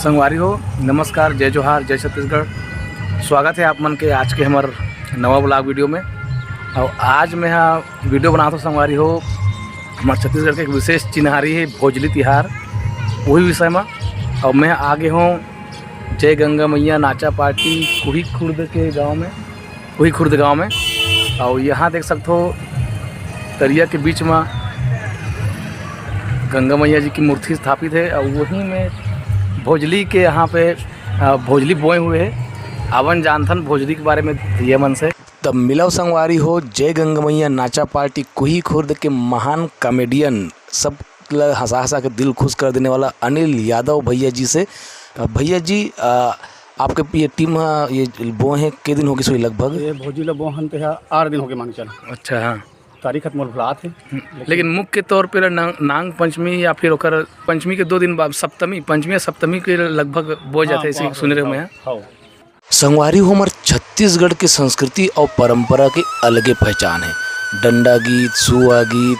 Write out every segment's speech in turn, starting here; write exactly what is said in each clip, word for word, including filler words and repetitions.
संगवारी हो, नमस्कार, जय जोहार, जय छत्तीसगढ़। स्वागत है आप मन के आज के हमर नवा vlog video में। और आज मैं हा video बनात हों संगवारी हो, हमर छत्तीसगढ़ के एक विशेष चिन्हारी है भोजली तिहार, वही विषय में। और मैं आगे हों जय गंगा मैया नाचा पार्टी कुही खुर्द के गांव में, कुही खुर्द गांव में। और यहाँ देख सकत हो तरिया के बीच में गंगा मैया जी की मूर्ति स्थापित है और वही में भोजली के यहाँ पे, अ, भोजली बोए हुए है। आवन जानथन भोजली के बारे में ये मन से। तब मिलव संगवारी हो जय गंगा मैया नाचा पार्टी कुही खुर्द के महान comedian, सब ल हंसा हंसा के दिल खुश कर देने वाला अनिल यादव भैया जी से। अ, भैया जी, अ, आपके ये team ह, ये बोए हैं, के दिन होगे सोई लगभग? ये भोजली ला बोहन ते हा आठ दिन होगे मान के चल। अच्छा, हाँ। तारीख हत मोर भुलात हे। हम्म, लेकिन लेकिन मुख्य तौर पे ला नांग, नांग पंचमी या फिर ओकर पंचमी के दो दिन बाद सप्तमी, पंचमी या सप्तमी के लगभग बोए हाँ, जाथे, ऐसे हाँ, सुने रहे हाँ, मैं। हाँ। संगवारी हो, हमर छत्तीसगढ़ के संस्कृति और परंपरा के अलगे पहचान है। डंडा गीत, सुआ गीत,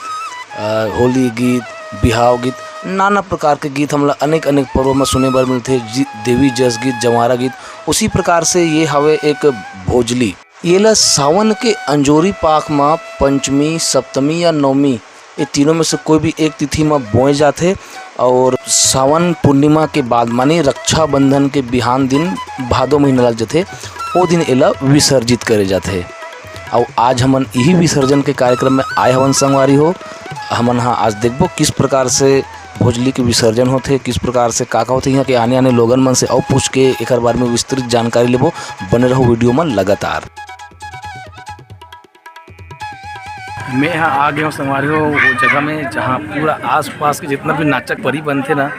अ, होली गीत, बिहाव गीत, नाना प्रकार के गीत हमला अनेक अनेक पर्व में सुने बर मिलथे। जी, देवी जस गीत, जंवारा गीत, उसी प्रकार से ये हवे एक भोजली। ये ला सावन के अंजोरी पाख म पंचमी, सप्तमी या नवमी, ये तीनों में से कोई भी एक तिथि म बोए जाथे। और सावन पूर्णिमा के बाद, माने रक्षाबंधन के बिहान दिन, भादो महीना लग जथे, ओ दिन एला विसर्जित करे जाथे। और आज हमन इही विसर्जन के कार्यक्रम में आए हवन संगवारी हो। हमन हा आज देखबो किस प्रकार से भोजली के विसर्जन होथे, किस प्रकार से का-का होथे, यहाँ के आने-आने लोगन मन से अउ पूछ के एकर बारे में विस्तृत जानकारी लेबो। बने रहो video में लगातार। मैं यहाँ आ गया हूँ संगवारी हो, वो जगह में जहाँ पूरा आसपास के जितना भी नाचक परी बनथे ना,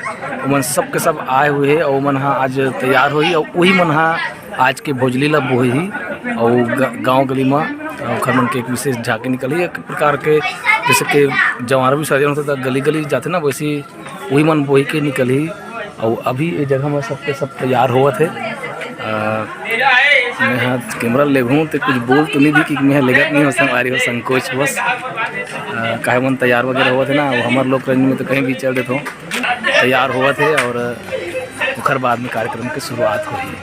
ओमन सब के सब आए हुए हे और ओमन हा आज तैयार होही और वही मन हा आज के भोजली ला बोही और ग-, गाँव गली में ओखर मन के एक विशेष झांकी निकलही। एक प्रकार के जैसे कि जंवारा विसर्जन होथे त गली गली जाथे ना, वैसे वही मन बोही के निकलही। और अभी ये जगह में सबके सब तैयार होवत हे। अ, मैं हा camera लेगहूँ ते कुछ बोल तो नहीं दी कि मैं लेगत नहीं हो संगवारी हो, संकोच बस। अ, काहे मन तैयार वगैरह होवत हे ना, वो हमर लोक रंग में तो कहीं भी चल देत हो, तैयार होवत हे और ओखर बाद में कार्यक्रम के शुरुआत होही।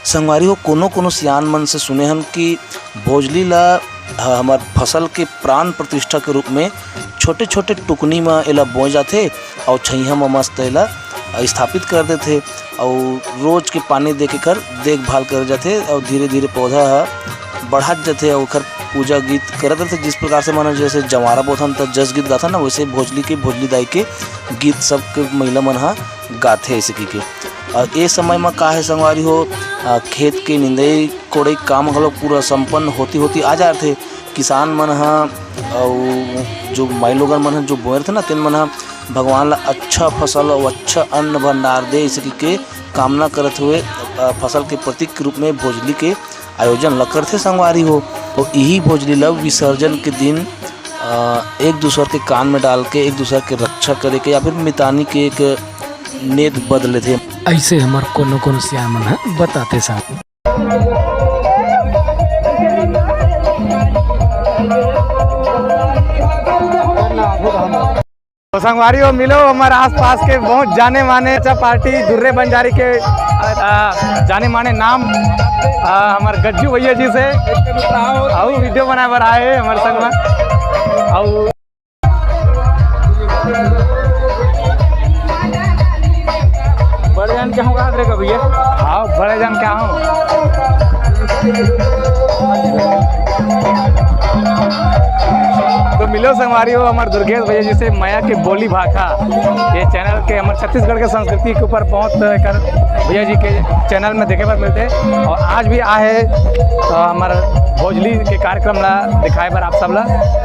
संगवारी हो, कोनो कोनो सियान मन से सुने हन कि भोजली ला ह-, हमर फसल के प्राण प्रतिष्ठा के रूप में छोटे-छोटे टुकनी म एला बोए जाथे अउ छइहां म मस्त एला स्थापित कर देथे अउ रोज के पानी दे के एकर देखभाल करे जाथे अउ धीरे-धीरे पौधा ह बढ़त जाथे अउ ओकर पूजा गीत करत रथे। जिस प्रकार से मानो जैसे जंवारा बोथन त जस गीत गाथन ना, वैसे भोजली के भोजली दाई के गीत सब के महिला मन ह गाथे ऐसे कहिके। अउ ए समय म का हे संगवारी हो, अ, खेत के निंदई कोड़ई काम घलो पूरा संपन्न होती होती आ जाथे। किसान मन ह अउ जो माईलोगन मन ह जो बोए रथे ना, तेन मन ह भगवान ला अच्छा फसल अउ अच्छा अन्न भंडार दे, ऐसे कहिके कामना करत हुए, अ, फसल के प्रतीक के रूप में भोजली के आयोजन ल करथे संगवारी हो। अउ इही भोजली ल विसर्जन के दिन, अ, एक दूसर के कान में डाल के एक दूसर के रक्षा करे के या फिर मितानी के एक नेत बद लेथे। ऐसे हमर कोनो कोनो सियान मन ह बताथे साहब। तो संगवारी हो, मिलो हमर आसपास के बहुत जाने माने अच्छा पार्टी दुर्रे बंजारी के, आ, जाने माने नाम, आ, हमर गज्जू भैया जी से। अउ video बनाए बर आए हे हमर संग में। अउ बड़े जान क्या होगा रे भैया? हाँ, बड़े जान क्या हो। तो मिलो संगवारी हो हमर दुर्गेश भैया जी से, मया के बोली भाखा, ये channel के हमर छत्तीसगढ़ के संस्कृति के ऊपर बहुत एकर भैया जी के channel में देखे बर मिलथे। अउ आज भी आहे तो हमर भोजली के कार्यक्रम ला दिखाए बर आप सब ला।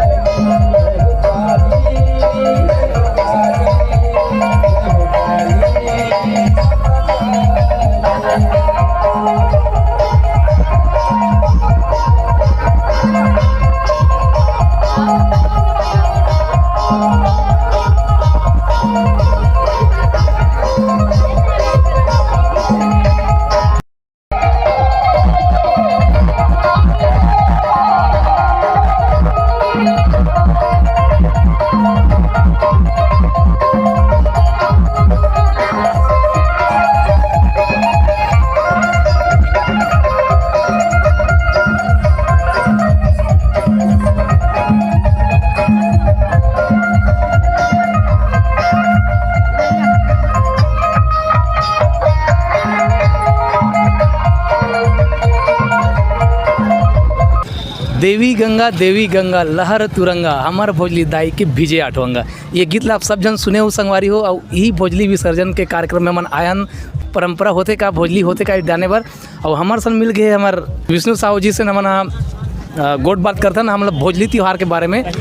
देवी गंगा, देवी गंगा, लहर तुरंगा, हमर भोजली दाई के भिजे आठवंगा। ये गीत ला आप सब झन सुने हो संगवारी हो, अउ यही भोजली विसर्जन के कार्यक्रम में हमन आयन। परंपरा होथे का, भोजली होथे का, ये जाने बर। अउ हमर सन मिल गए हमर विष्णु साहू जी से, हमन ह, अ, गोठ बात करथन, हम लोग भोजली त्योहार के बारे में, अ,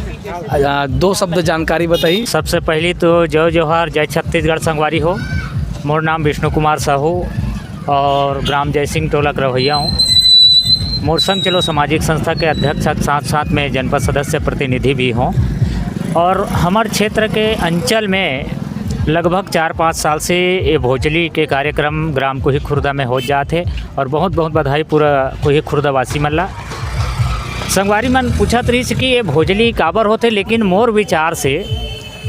दो शब्द जानकारी बताई। सबसे पहली तो जय जोहार, जय छत्तीसगढ़ संगवारी हो। मोर नाम विष्णु कुमार साहू और ग्राम जयसिंह टोला के रहवैया हूँ। मोर संग चलो सामाजिक संस्था के अध्यक्ष, साथ साथ में जनपद सदस्य प्रतिनिधि भी हूँ। और हमर क्षेत्र के अंचल में लगभग चार पाँच साल से ये भोजली के कार्यक्रम ग्राम कोही खुर्दा में हो जात हे। और बहुत बहुत बधाई पूरा कोही खुर्दा वासी मन ला। संगवारी मन पूछत रहिस कि ये भोजली काबर होथे, लेकिन मोर विचार से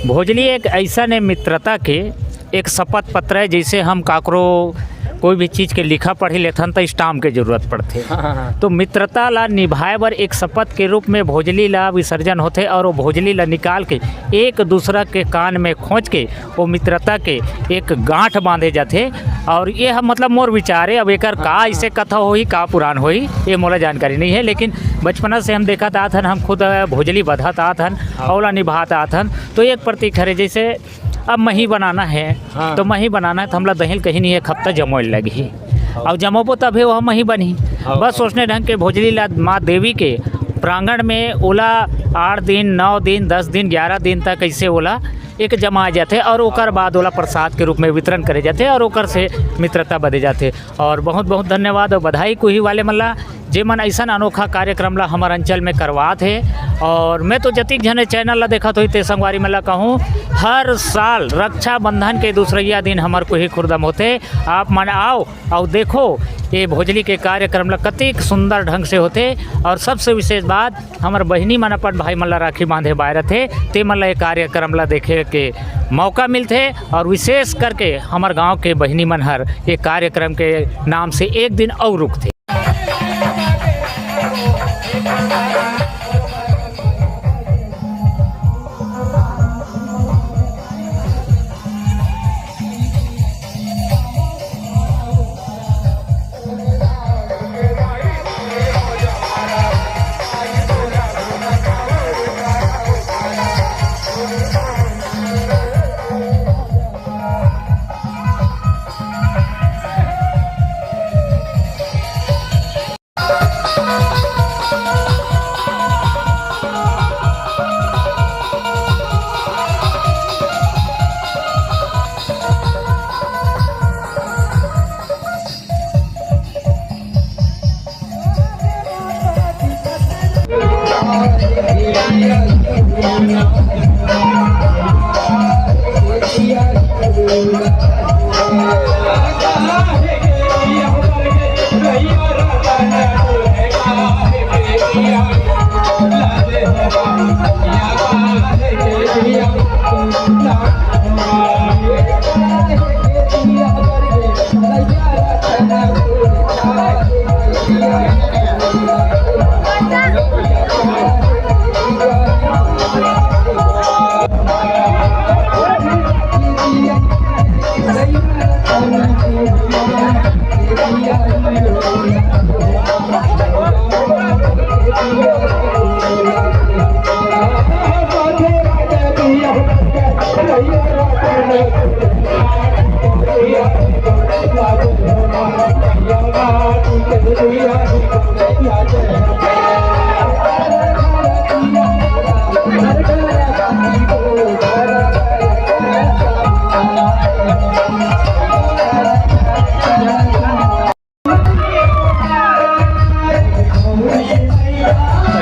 भोजली एक ऐसा ने मित्रता के एक शपथ पत्र है, जैसे हम काकरो कोई भी चीज के लिखा पढ़ी लेथन त स्टाम्प के जरूरत पड़थे। हाँ, हाँ, हाँ। तो मित्रता ला निभाए बर एक शपथ के रूप में भोजली ला विसर्जन होथे और वो भोजली ला निकाल के एक दूसरा के कान में खोंच के वो मित्रता के एक गांठ बांधे जाथे। और ये हम, मतलब, मोर विचार है। अब एकर का हाँ। इसे कथा होही, का पुराण होही, ये मोला जानकारी नहीं है, लेकिन बचपना से हम देखत आत हन, हम खुद भोजली बधत आत हन, हाँ। ओला निभात आत हन। तो एक प्रतीक हरे, जैसे अब मही बनाना है, हाँ। तो मही बनाना है तो हमला दही ल कहीं नहीं, एक हफ्ता जमोए लगही। हाँ। और जमोबो तभे वो मही बनही। हाँ। बस ओसने ढंग के भोजली ला माँ देवी के प्रांगण में ओला आठ दिन, नौ दिन, दस दिन, ग्यारह दिन तक ऐसे ओला एक जमाए जाथे और ओकर बाद ओला प्रसाद के रूप में वितरण करे जाथे और ओकर से मित्रता बधे जाथे। और बहुत बहुत धन्यवाद और बधाई कोही वाले मन ला, जे मन ऐसन अनोखा कार्यक्रम ला हमर अंचल में करवात हे। और मैं तो जतिक झने चैनल ला देखत होही ते संगवारी मन ला कहूँ, हर साल रक्षाबंधन के दूसरैया दिन हमर कोही खुर्दम होथे। आप मन आओ और देखो ये भोजली के कार्यक्रम ला कतिक सुंदर ढंग से होथे। और सबसे विशेष बात, हमर बहिनी मन अपन भाई मन ला राखी बांधे बाय रथे, ते मन ला ये कार्यक्रम ला देखे के मौका मिलथे। और विशेष करके हमर गांव के बहिनी मन हर ये कार्यक्रम के नाम से एक दिन और रुकथे।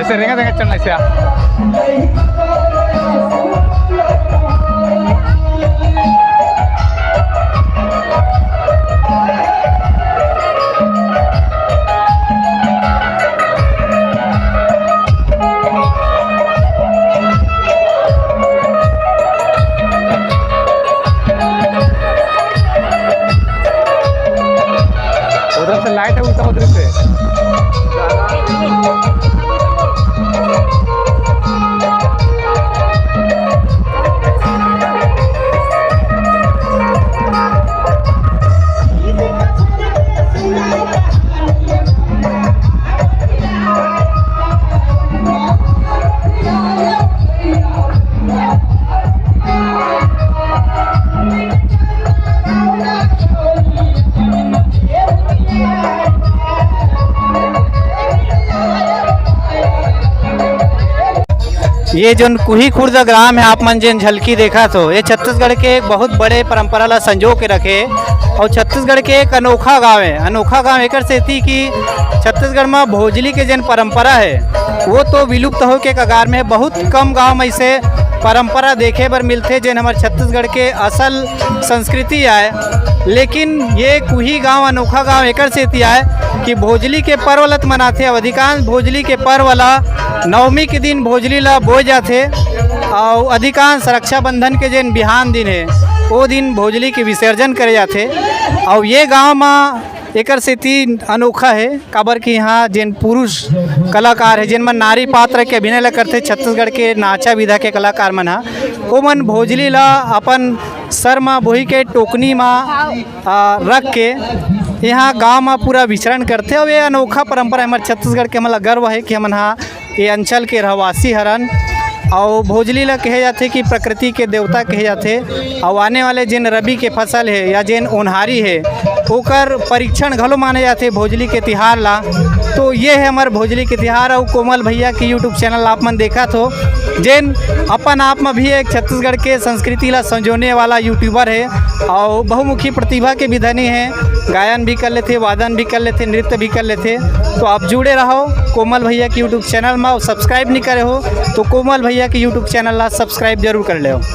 ऐसे रेंगा रेंगा चलना ऐसे आ। उधर से लाइट है, उल्टा उधर से। ये जोन कुही खुर्द ग्राम हे, आप मन जेन झलकी देखत हो, ये छत्तीसगढ़ के एक बहुत बड़े परंपरा ला संजो के रखे हे अउ छत्तीसगढ़ के एक अनोखा गांव हे। अनोखा गांव एकर सेती कि छत्तीसगढ़ म भोजली के जेन परंपरा हे, वो तो विलुप्त होय के कगार में हे। बहुत कम गांव में ऐसे परंपरा देखे बर मिलथे, जेन हमर छत्तीसगढ़ के असल संस्कृति आय। लेकिन ये कुही गांव अनोखा गांव एकर सेती आय कि भोजली के पर्व ल त मनाथे। अब अधिकांश भोजली के पर्व ला नवमी के दिन भोजली ला बोए जाथे, अउ अधिकांश रक्षाबंधन के जेन बिहान दिन हे, ओ दिन भोजली के विसर्जन करे जाथे। अउ ये गांव म एकर सेती अनोखा हे, काबर कि इहाँ जेन पुरुष कलाकार हे, जेन मन नारी पात्र के अभिनय ल करथे, छत्तीसगढ़ के नाचा विधा के कलाकार मन ह, ओमन भोजली ल अपन सर म बोही के टोकनी म, आ, रख के इहाँ गांव म पूरा विचरण करथे। अउ ये अनोखा परंपरा हमर छत्तीसगढ़ के, हमन ल गर्व हे कि हमन ह ये अंचल के रहवासी हरन। अउ भोजली ल कहे जाथे कि प्रकृति के देवता कहे जाथे। अउ आने वाले जेन रबी के फसल हे या जेन ओन्हारी हे, ओकर परीक्षण घलो माने जाथे भोजली के तिहार ला। तो ये हे हमर भोजली के तिहार। अउ कोमल भैया के YouTube चैनल आप मन देखत हो, जेन अपन आप म भी एक छत्तीसगढ़ के संस्कृति ला संजोने वाला YouTuber हे अउ बहुमुखी प्रतिभा के भी धनी हे। गायन भी कर लेथे, वादन भी कर लेथे, नृत्य भी कर लेथे। तो आप जुड़े रहो कोमल भैया के YouTube चैनल म। अउ subscribe नहीं करे हो तो कोमल भैया के YouTube चैनल ला subscribe जरूर कर लेव।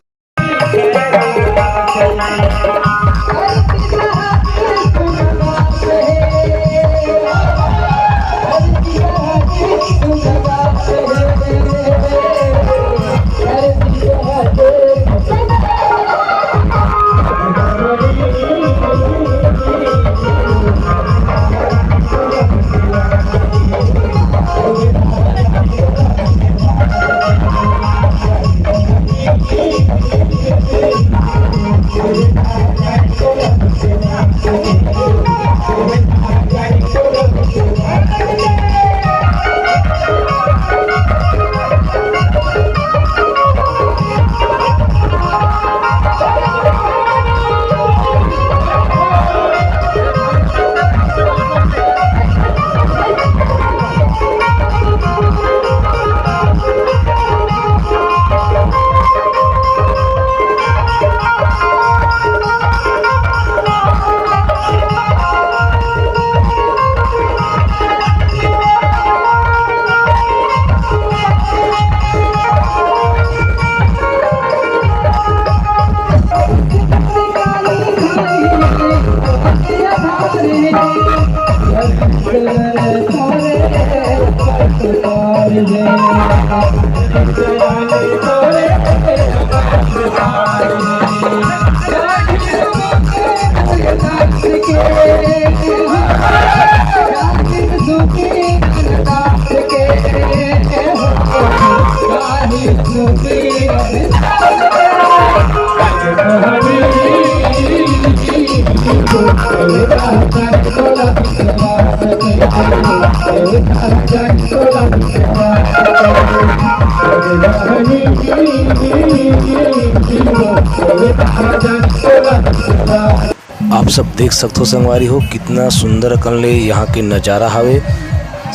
आप सब देख सकथो संगवारी हो, कितना सुंदर अकन ले यहाँ के नज़ारा हवे।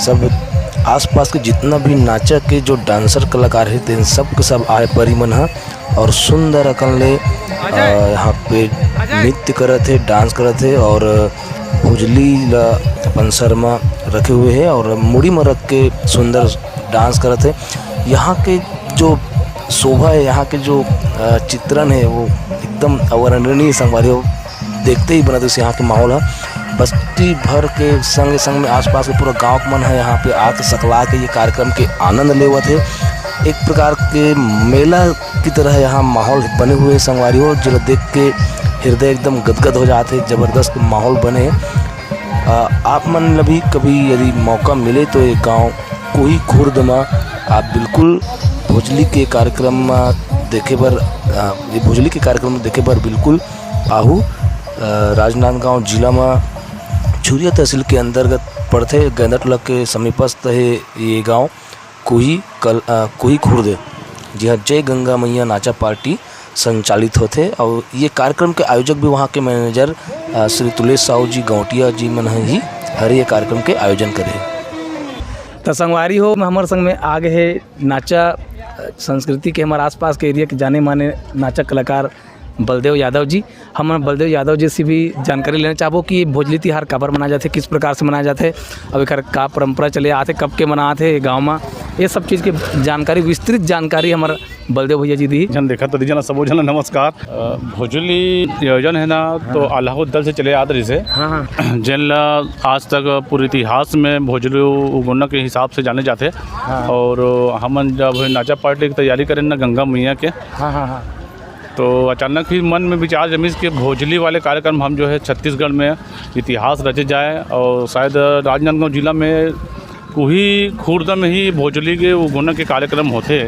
सब आसपास के जितना भी नाचा के जो डांसर कलाकार हे, तेन सब के सब आए परी मन ह और सुंदर अकन ले, अ, यहाँ पे नृत्य करत हे, डांस करत हे और भोजली ला अपन सर म रखे हुए हे और मुड़ी म रख के सुंदर डांस करत हे। यहाँ के जो शोभा हे, यहाँ के जो, अ, चित्रण हे, वो एकदम अवर्णनीय संगवारी हो। देखते ही बनत हे यहाँ के माहौल ह। बस्ती भर के संगे संग में आसपास के पूरा गांव के मन ह यहाँ पे आके सकला के ये कार्यक्रम के आनंद लेवत हे। एक प्रकार के मेला की तरह यहाँ माहौल बने हुए हे संगवारी हो, जेला देख के हृदय एकदम गदगद हो जात हे। जबरदस्त माहौल बने हे। अ, आप मन ल भी कभी यदि मौका मिले तो ये गांव कोही खुर्द म आप बिल्कुल भोजली के कार्यक्रम म देखे बर, अ, ये भोजली के कार्यक्रम देखे बर बिल्कुल आहू। अ, राजनांदगांव जिला म छुरिया तहसील के अंतर्गत पड़थे, गैंदाटोला के समीपस्थ हे ये गांव। कुही कल-, अ, कुही खुर्द, जी हाँ, जय गंगा मैया नाचा पार्टी संचालित होथे और ये कार्यक्रम के आयोजक भी वहाँ के मैनेजर, अ, श्री तुलेश साहू जी गौटिया जी मन ही हरे ये कार्यक्रम के आयोजन करे। त संगवारी हो, हमर संग में आ गए हे नाचा संस्कृति के हमर आसपास के एरिया के जाने माने नाचक कलाकार बलदेव यादव जी। हम बलदेव यादव जी से भी जानकारी लेना चाहबो कि भोजली तिहार काबर मनाया जाथे, किस प्रकार से मनाया जाथे, अब एकर का परंपरा चले आथे, कब के मनाथे गाँव में, ये सब चीज़ के जानकारी, विस्तृत जानकारी हमर बलदेव भैया जी दी। जन देखत तो दीजिए ना, सबो झन नमस्कार। अ, भोजली आयोजन है ना, तो हाँ। आल्हा उदल से चले आत रहिसे। हाँ, हाँ। जेन ला आज तक पूरे इतिहास में भोजली उगोना के हिसाब से जाने जाथे। हाँ। और हमन जब नाचा पार्टी की तैयारी करें ना गंगा मैया के, हाँ, हाँ, हाँ। तो अचानक ही मन में विचार जमिस कि भोजली वाले कार्यक्रम हम जो है छत्तीसगढ़ में इतिहास रचे जाए और शायद राजनांदगांव जिला में उही खुर्द में ही भोजली के उगोना के कार्यक्रम होथे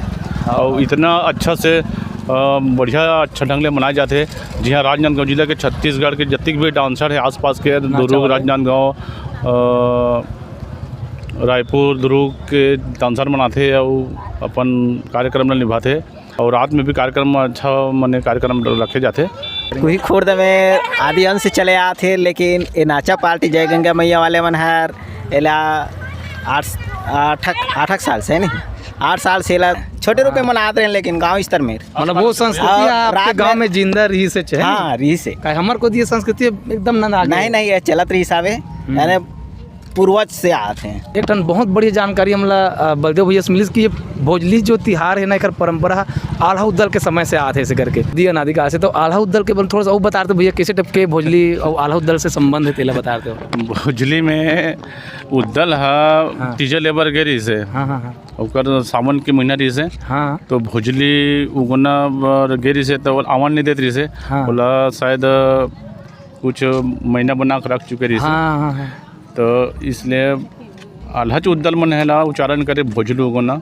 और इतना अच्छा से, अ, बढ़िया अच्छा ढंग ले मनाए जाथे। जिहाँ राजनांदगांव जिला के, छत्तीसगढ़ के जतिक भी डांसर है आसपास के, नाचा दुर्ग, वाले। राजनांदगांव, अ, रायपुर, दुर्ग के डांसर मन आथे अउ अपन कार्यक्रम ल निभाथे। अउ रात में भी कार्यक्रम अच्छा, माने कार्यक्रम रखे जाथे। उही खुर्द में आदि अंश से चले आत हे, लेकिन ये नाचा पार्टी जय गंगा मैया वाले मन हर एला आठ, आठ, आठ साल से नहीं, आठ साल से एला छोटे रूप में मनात रहे, लेकिन गांव स्तर में। मतलब वो संस्कृति अउ आपके रात गांव में में जिंदा रहिस हे, है ना? हाँ, रहिस हे। काहे हमर कोती ये संस्कृति एकदम नंदा गे। नहीं, नहीं, ये चलत रहिस हवे, हम्म। यानी पूर्वज से आत हे। एक ठन बहुत बढ़िया जानकारी हमला, अ, बलदेव भैया से मिलिस कि ये भोजली जो तिहार हे ना, एकर परंपरा आल्हा उदल के समय से आत हे, ऐसे करके। दिया नादी का से, तो आल्हा उदल के बारे में थोड़ा सा अउ बता देते भैया, कैसे type के भोजली अउ आल्हा उदल से संबंध हे, तेला बता देते हो। भोजली में उदल ह हाँ। तीजा ले बर गे रहिस हे। हाँ, हाँ, हाँ। ओकर सावन के महीना रहिस हे। हाँ। तो भोजली उगोना बर गे रहिस हे, तो ओला आवन नहीं देत रहिस हे। हाँ। ओला शायद कुछ महीना बना के रख चुके रहिस हे। हाँ, हाँ, हाँ। तो इसलिए आल्हा च उदल मन हे ला उच्चारण करे भोजली उगोना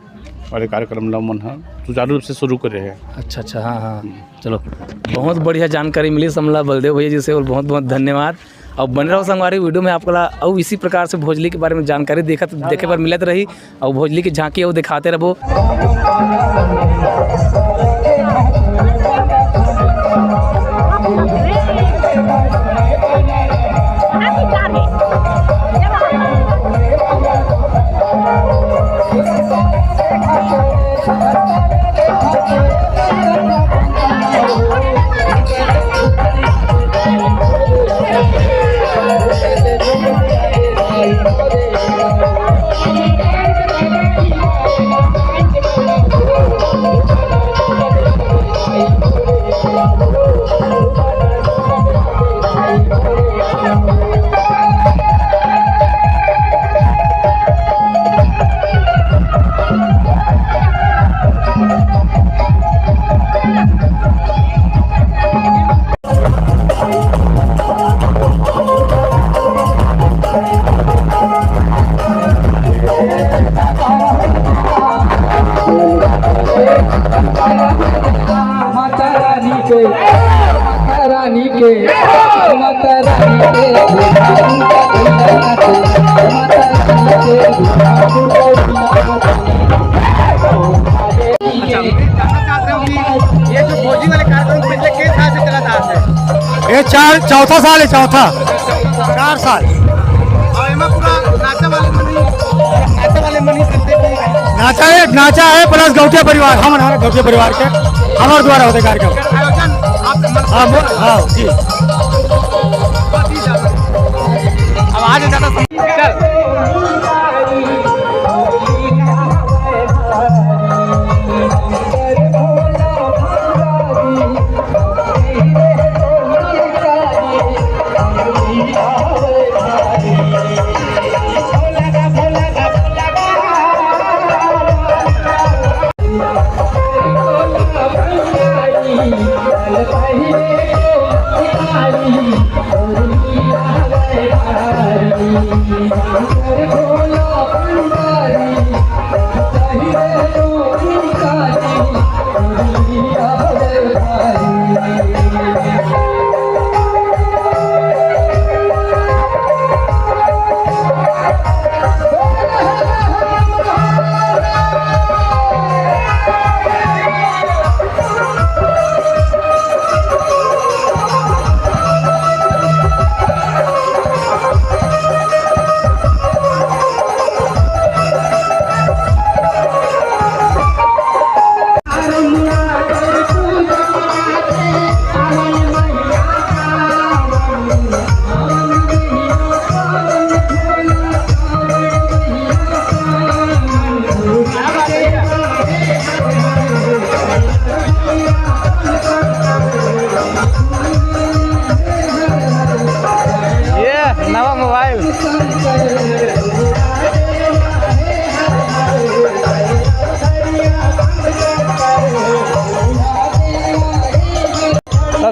वाले कार्यक्रम ला मन ह सुचारू रूप से शुरू करे हे। अच्छा, अच्छा, हाँ, हाँ। चलो, बहुत बढ़िया जानकारी मिलिस हमला बलदेव भैया जी से, और बहुत बहुत धन्यवाद। अउ बने रहो संगवारी, video में आपको ला अउ इसी प्रकार से भोजली के बारे में जानकारी देखत, देखे बर मिलत रही, अउ भोजली की झांकी अउ दिखाते रहबो। माता रानी के, माता रानी के, माता रानी के, माता रानी के। अच्छा, मैं जानना चाहता हूँ कि ये जो भोजी वाले कार्यक्रम पिछले कई साल से चला था आपने? ये चार, चौथा साल है, चौथा। चार साल। और एमा पूरा नाचा वाले मन ही, नाचा वाले मन ही करते थे। नाचा है, नाचा है plus गौटिया परिवार, हम हमारे गौटिया परिवार के, हमारे द्वारा होते कार्यक्रम। आयोजन आप मन हाँ, वो, हाँ, जी। बहुत ही ज्यादा। अब आज ज्यादा चल।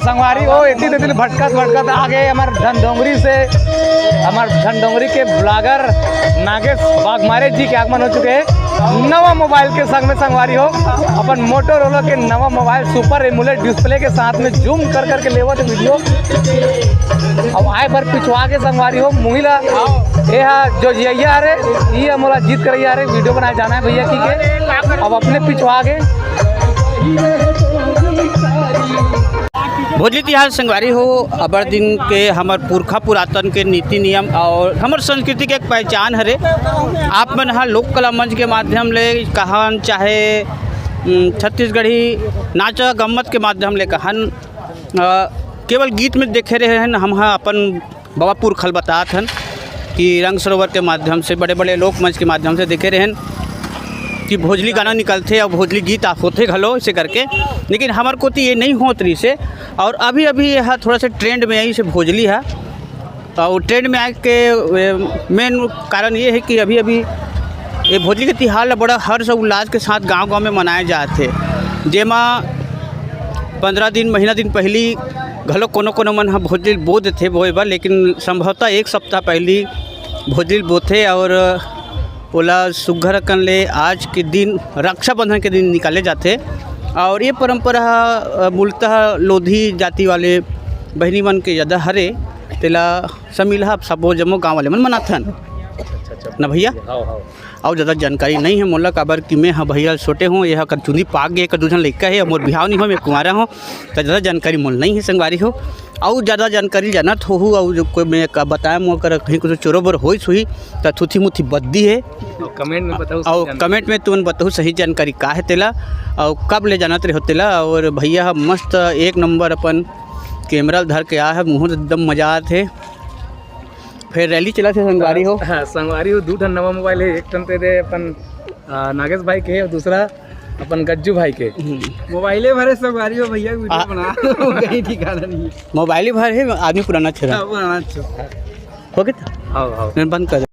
संगवारी हो, एती तेती भटकत भटकत आ गए हमार धनडोंगरी से, हमार धनडोंगरी के ब्लॉगर नागेश वाघमारे जी के आगमन हो चुके हैं। नवा मोबाइल के संग में संगवारी हो, अपन मोटोरोला के नवा मोबाइल सुपर एमोलेड डिस्प्ले के साथ में जूम कर करके लेवत वीडियो। अब आए बर पिछवा के संगवारी हो, मुहिला ए हा जो जिया रे, ये मोला जीत करैया रे, वीडियो बनाए जाना है भैया की के। अब अपने पिछवा के भोजली तिहार संगवारी हो, अबर दिन के हमर पुरखा पुरातन के नीति नियम और हमर संस्कृति के एक पहचान हरे। आप मन ह लोक कला मंच के माध्यम ले कहन चाहे, उम, छत्तीसगढ़ी नाच गम्मत के माध्यम ले कहन, अ, केवल गीत में देखे रहे हन, हम ह अपन बवा पुरखा ल बतात हन कि रंग सरोवर के माध्यम से, बड़े-बड़े लोक मंच के माध्यम से देखे रहेन कि भोजली गाना निकलथे और भोजली गीत आ-, होथे घलो, ऐसे करके। लेकिन हमर कोती ये नहीं होत रहिस हे और अभी-अभी ये ह थोड़ा सा ट्रेंड में आइस हे भोजली ह। और ट्रेंड में आए के, ए, मेन कारण ये है कि अभी-अभी ये भोजली के तिहार ला बड़ा हर्ष और उल्लास के साथ गांव-गांव में मनाए जात हे, जेमा पंद्रह दिन, महीना दिन पहिली घलो कोनो-कोनो मन ह भोजली ल बो देथे बोए बर, लेकिन संभवतः एक सप्ताह पहिली भोजली ल बोथे और ओला सुग्घर अकन ले आज के दिन, रक्षाबंधन के दिन निकाले जाथे। और ये परंपरा ह, अ, मूलतः लोधी जाति वाले बहिनी मन के ज़्यादा हरे, तेला समिलहा सबो जम्मो गाँव वाले मन मनाथन। अच्छा, अच्छा। ना भैया? हाँ, हाँ। अउ ज़्यादा जानकारी नहीं है मोला, काबर कि मैं ह भैया छोटे हों, ये ह कर चुंदी पाक गे, कर दू झन लइका हे, मोर बिहाव नहीं हो, मैं कुंवारा हों, त ज़्यादा जानकारी मोला नहीं है संगवारी हो। अउ ज़्यादा जानकारी जानत होहू, अउ जो कोई मैं का बताया, मोर कर कहीं कुछ चोरो बर होइस होही, त थुथी मुथी बद्दी है। और कमेंट में बताओ अउ सही जानकारी। कमेंट में तुमन बताओ सही जानकारी का है तेला, अउ कब ले जानत रहे हो तेला। और भैया ह मस्त एक नंबर अपन कैमरा धर के आ है, मुहूर्त एकदम मजा आत है। फिर रैली चलत हे संगवारी हो। हाँ, संगवारी हो, दू ठन नवा मोबाइल हे, एक ठन ते दे अपन, आ, नागेश भाई के हे, और दूसरा अपन गज्जू भाई के। हम्म। मोबाइले भरे संगवारी हो, भैया वीडियो आ- बना। कहीं ठिकाना नहीं। मोबाइले भर हे, आदमी पुराना छेड़ा। हाँ, पुराना छेड़ा। हो गया था? हाँ, हाँ। मैं बंद कर।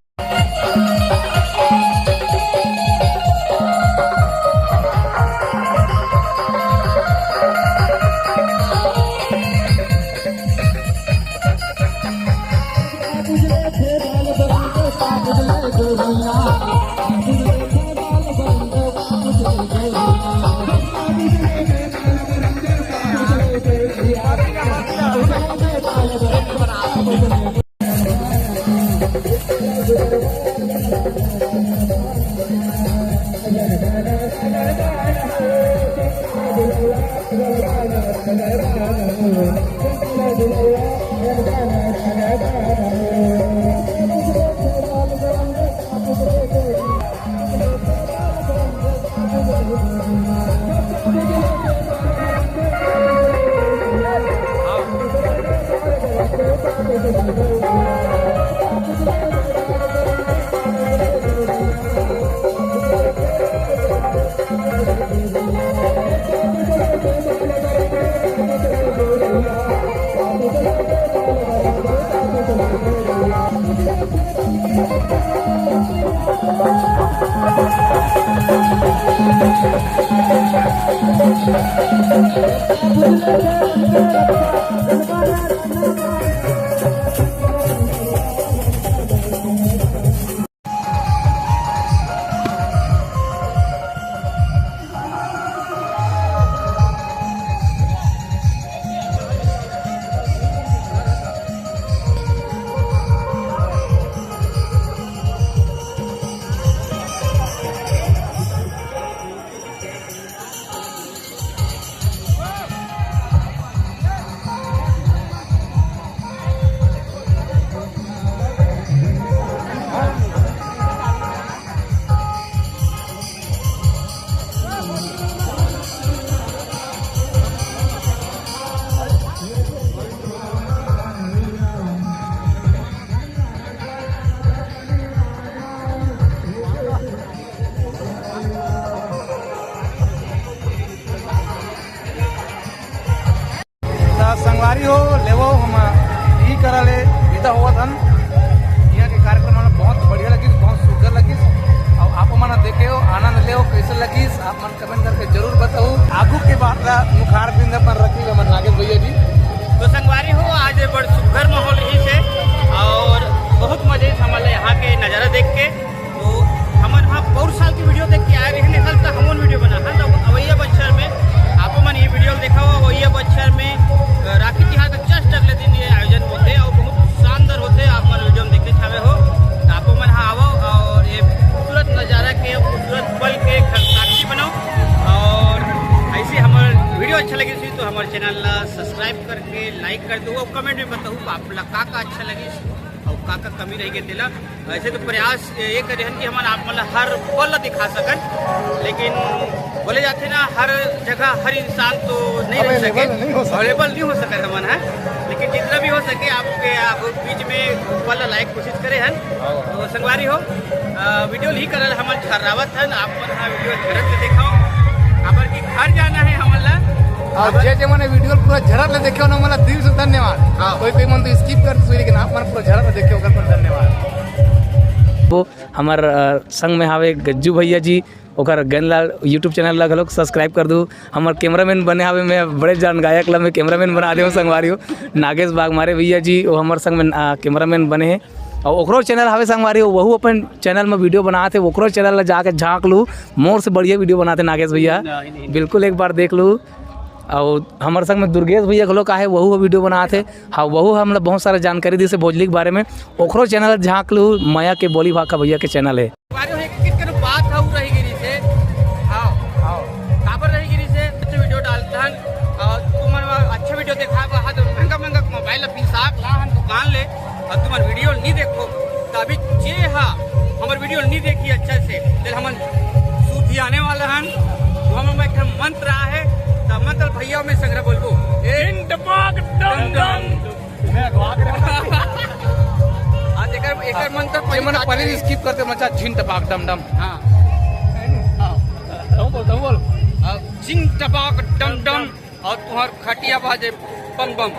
त संगवारी हो, लेवो हम ई करा ले विदा होवत हन। यहाँ के कार्यक्रम हमन बहुत बढ़िया लगिस, बहुत सुंदर लगिस। और आप मन देखे हो, आनंद लेवो, कैसे लगिस, आप मन कमेंट करके जरूर बताओ। आगू के बात ला मुखार बिंद अपन रखी हमर नागेश भैया जी। और सुघर माहौल रहिस हे और बहुत मजा आइस हमन ला यहाँ के नजारा देख के। तो हमन ह पौर साल के वीडियो देख के आए रहे, ए साल त हमन वीडियो बना हन, तो अवइया बच्छर में आप मन ये वीडियो देखव, अवइया बच्छर में, अ, राखी तिहार के just अगले दिन ये आयोजन होथे और बहुत शानदार होथे। आप मन वीडियो में देखे हवे हो, तो आप मन ह आवव और ये खूबसूरत नजारा के, खूबसूरत पल के साक्षी बनव। और ऐसे हमर वीडियो अच्छा लगे तो हमर चैनल ला सब्सक्राइब करके लाइक कर दो और कमेंट में बताओ आप ला का का अच्छा लगिस और का का कमी रह गए तेला। वैसे तो प्रयास ये करे हन कि हमन आप मन ला हर पल ला दिखा सकन, लेकिन बोले जाथे ना, हर जगह हर इंसान तो नहीं रह सके, अवेलेबल नहीं हो सके। अवेलेबल नहीं हो सके हमन, है। लेकिन जितना भी हो सके आपके आप बीच में पल ला लाए के कोशिश करे हन। तो संगवारी हो, अ, वीडियो नहीं करल हमन झर्रावत हन, आप मन हा वीडियो झरत ले देखव, काबर कि घर जाना है हमन ला। और जे जे मने वीडियो पूरा झरत ले देखे हो ना, मन ला दिल से धन्यवाद। हाँ। कोई कोई मन तो स्किप कर दे, लेकिन आप मन पूरा झरत ले देखे हो, ओकर पर धन्यवाद। वो हमर, अ, संग में हावे गज्जू भैया जी, ओकर गेंदलाल YouTube चैनल ला घलोक सब्सक्राइब कर दू। हमर कैमरामैन बने हावे, मैं बड़े जान गायक ला मैं कैमरामैन बना दे हूँ संगवारी हो। नागेश बागमारे भैया जी, वो हमर संग में, अ, कैमरामैन बने हे। और ओकरो चैनल हावे संगवारी हो, वहू अपन चैनल में वीडियो बनात हे, ओकरो चैनल ला जाके झांक लू, मोर से बढ़िया वीडियो बनात हे नागेश भैया। नहीं, नहीं, नहीं। बिल्कुल एक बार देख लू। और हमर संग में दुर्गेश भैया घलोक आहे, वहू वीडियो बनात हे। हाँ, वहू हमला बहुत सारा जानकारी दिस हे भोजली के बारे में। ओकरो चैनल झांक लू, मया के बोली भाखा भैया के चैनल हे। बारे में एक, एक बात अउ रही गिरी से। हाँ, हाँ। काबर रही गिरी से? अच्छा वीडियो डालत हन और तुमन अच्छा वीडियो देखा बा, तो महंगा महंगा मोबाइल ला पीसा के ला हन दुकान ले और तुमन वीडियो नहीं देखो, तो अभी जे हा हमर वीडियो नहीं देखी अच्छा से, तेल हमन सूफियाने वाला हन। तो हमर में एक ठन मंत्र आहे, तो मंत्र भैया में संग्रह बोलबो। ए, जिन टपाक डम डम। मैं अगवा के रखा। आज एकर, एकर मंत्र जे मन पहली पहले स्किप करते मचा झिन टपाक डम डम। हाँ। हाँ। तुम बोल, तुम बोल। अब जिन टपाक डम डम और तुहर खटिया बाजे बम बम।